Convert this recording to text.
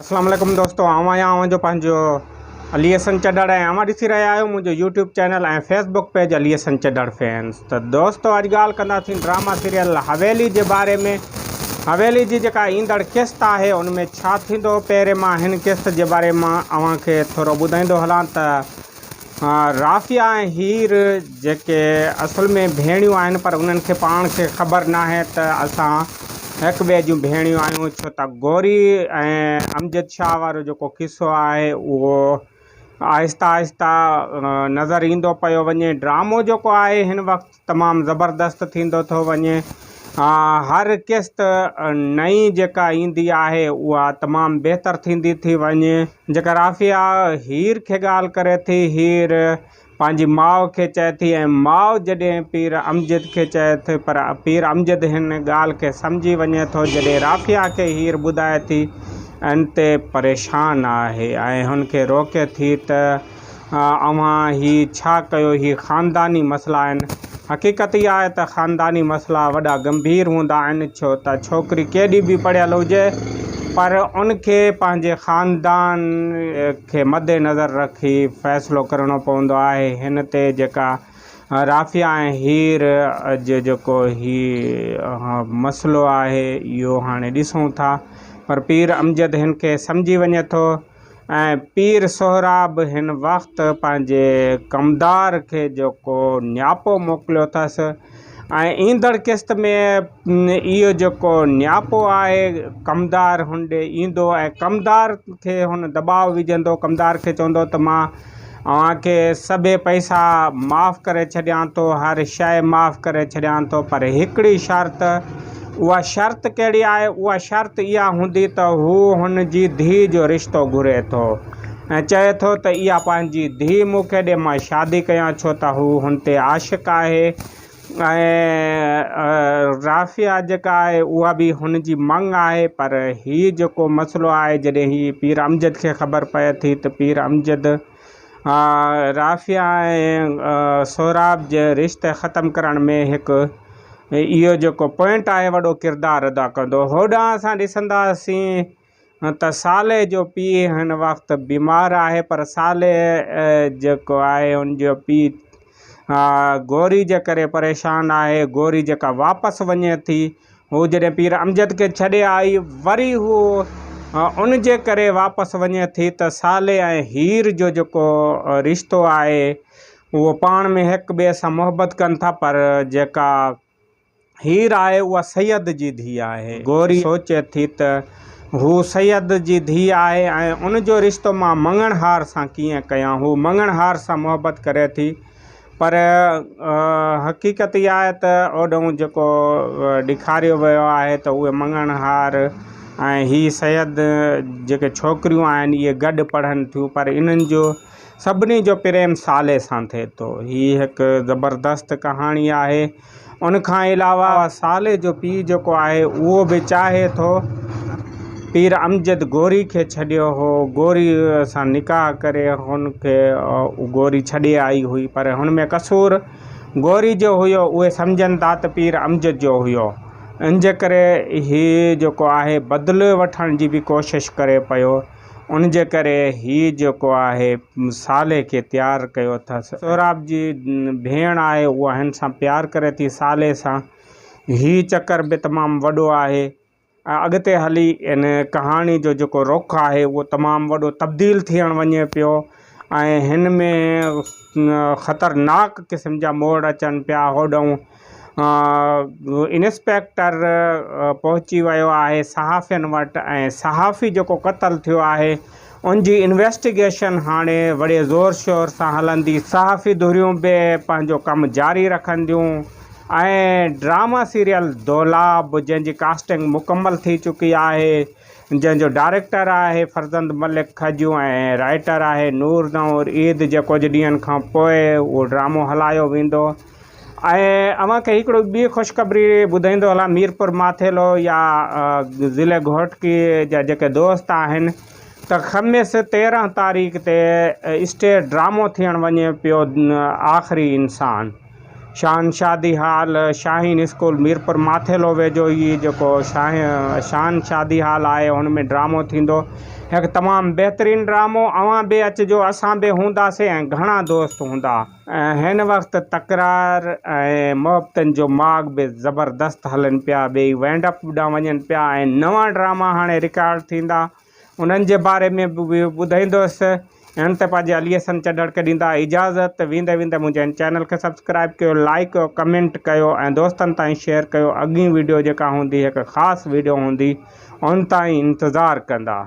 اسلام عليڪم دوستو آئون آهيان اوهان جو پنهنجو علي حسن چڍڙ ۽ اوهان ڏسي رهيا آهيو منهنجو YouTube channel ۽ Facebook page Ali Hassan Chadhar fans ته دوستو اڄ ڳالهه ڪنداسين ڊراما سيريل حويلي جي باري ۾ حويلي جي جيڪا ايندڙ قسط آهي ان ۾ ڇا ٿيندو پهرين مان هن قسط جي باري مان اوهان کي ٿورو ٻڌائيندو هلان ته رافعه ۽ هير جيڪي اصل ۾ ڀيڻيون آهن پر انهن کي پاڻ کي خبر ناهي ته اسان هڪ ٻئي جون ڀيڻيون آهيون ڇو ته گوري ۽ امجد شاهه وارو جيڪو قصو آهي اهو آهستي آهستي نظر ايندو پيو وڃي ڊرامو جيڪو آهي هن وقت تمام زبردست ٿيندو ٿو وڃي هر قسط نئين جيڪا ايندي آهي اها تمام بهتر ٿيندي ٿي وڃي جيڪا رافعه هير کي ڳالهه ڪري ٿي هير پنهنجي ماء کي چئي ٿي ۽ ماء جڏهن پير امجد کي چئي ٿي پر پير امجد هن ڳالهه کي سمجهي وڃي ٿو جڏهن رافعه کي هير ٻڌائي ٿي ان تي پريشان آهي ۽ هن کي روڪي ٿي ته اوهان هي ڇا ڪيو هي خانداني مسئلا آهن. حقيقت اها آهي ته خانداني مسئلا وڏا گنڀير هوندا آهن ڇو ته ڇوڪري ڪيڏي به پڙهيل هجي پر ان کي پنهنجي خاندان کي مد نظر رکي فيصلو ڪرڻو پوندو آهي هن تي جيڪا رافعه ۽ هير جو جيڪو هي مسئلو آهي اهو هاڻي ڏسون ٿا پر پير امجد هن کي سمجهي وڃي ٿو. ۽ پير سهراب هن وقت پنهنجي ڪمدار کي جيڪو نياپو موڪليو اٿس ۽ ايندڙ قسط ۾ اهو جيڪو نياپو آهي ڪمدار هن ڏي ايندو ۽ ڪمدار کي هن دٻاء وجهندو ڪمدار کي چوندو ته مان اوهان کي سڀئي پئسا معاف ڪري ڇڏيان ٿو، هر شيء معاف ڪري ڇڏيان ٿو، پر هڪڙي شرط. اها شرط ڪهڙي آهي؟ اها شرط اها هوندي ته هو هن جي ڌيء جو رشتو گهري ٿو ۽ چئي ٿو ته اها پنهنجي ڌيء مون کي ڏي مان شادي ڪيان ڇو ته هو هن تي عاشق آهي ۽ رافعه جيڪا آهي اها به هن جي مڱ آهي پر هي جيڪو مسئلو آهي جڏهن هي پير امجد کي خبر پئي ٿي ته پير امجد رافعه ۽ سهراب جي رشتي ختم ڪرڻ ۾ هڪ اهو جيڪو پوائنٽ آهي وڏو ڪردار ادا ڪندو هوڏانهن اسان ڏسنداسين ته صالح جو پيء هن وقت بيمار آهي پر صالح جيڪو آهي ان جو پيء گوري جي ڪري پريشان آهي گوري جيڪا واپس وڃي ٿي هو جڏهن پير امجد کي ڇڏي آئي وري هو ان جي ڪري واپس وڃي ٿي ته صالح ۽ هير جو جيڪو رشتو آهي اهو پاڻ ۾ هڪ ٻئي سان محبت ڪن ٿا پر جيڪا هير آهي اها سيد جي ڌيء آهي. گوري سوچي ٿي ته هو سيد جي ڌيء آهي ۽ ان جو رشتو مان مڱڻهار سان ڪيئن ڪيان. هو مڱڻهار سان محبت ڪري ٿي پر حقيقت اها آهي ته اوڏهون جيڪو ڏيکاريو ويو آهي ته اهي مڱڻهار ۽ هي سيد جيڪي ڇوڪريون آهن اهي گڏ پڙهن ٿيون پر انهن جو سڀني جو پريم صالح سان ٿئي ٿو. هي هڪ زبردست ڪهاڻي آهي. ان کان علاوه صالح جو پيء جيڪو آهي اهو به چاهي ٿو. پير امجد گوري کي ڇڏيو هو. گوري سان نڪاح ڪري هن کي گوري ڇڏي آئي هئي پر هن ۾ قصور گوري جو هيو. اهي سمجهن ٿا ته پير امجد جو هيو. ان جي ڪري هي جيڪو آهي بدلو وٺڻ جي به ڪوشش ڪري پيو. ان جي ڪري هي جيڪو آهي صالح کي تيار ڪيو اٿس. سهراب جي ڀيڻ آهي اها هن سان پيار ڪري ٿي صالح سان. هي چڪر به تمام وڏو آهي ۽ اڳتي هلي ان ڪهاڻي جو جيڪو رخ آهي اهو تمام وڏو تبديل ٿيڻ وڃي پيو ۽ هن ۾ خطرناڪ قسم جا موڙ اچن پيا هوڏانهن انسپيڪٽر پهچي ويو آهي صحافين وٽ ۽ صحافي جيڪو قتل ٿيو آهي ان جي انويسٽيگيشن هاڻي وڏي زور شور سان هلندي صحافي ڌريون به پنهنجو ڪم جاري رکنديون ۽ ڊراما سيريل دولاب جنهن جي ڪاسٽنگ مڪمل ٿي چڪي آهي جنهن جو ڊائريڪٽر آهي فرزند ملڪ کجيون ۽ رائيٽر آهي نور زئور عيد جي ڪجهه ڏينهن کان پوء اهو ڊرامو هلايو ويندو. ۽ اوهان کي هڪڙو ٻي خوشخبري ٻڌائيندو هلان ميرپور ماٿيلو يا ضلعي گهوٽڪي جا جيڪي دوست آهن ته خميس 13 تاريخ تي اسٽيج ڊرامو ٿيڻ وڃي پيو آخري انسان شان شادي هال شاهين اسڪول ميرپور ماٿيلو ويجهو هي جيڪو شان شادي هال آهي ان ۾ ڊرامو ٿيندو هڪ تمام بهترين ڊرامو اوهان به اچجو اسان به هونداسين ۽ گهڻا دوست هوندا. هن وقت تڪرار ۽ محبتن جو ماڳ به زبردست هلن پيا ٻئي وينڊ اپ ڏانهن وڃن پيا ۽ نوان ڊراما هاڻي رڪارڊ ٿيندا انهن جي باري ۾ به ٻڌائيندس هن ته پنهنجي علي حسن چڍڙ کي ڏيندا اجازت ويندي ويندي منهنجي هن چينل کي سبسڪرائب ڪيو لائڪ ڪيو ڪمينٽ ڪيو ۽ دوستن تائين شيئر ڪيو اڳين ويڊيو جيڪا هوندي هڪ خاص ويڊيو هوندي ان تائين انتظار ڪندا.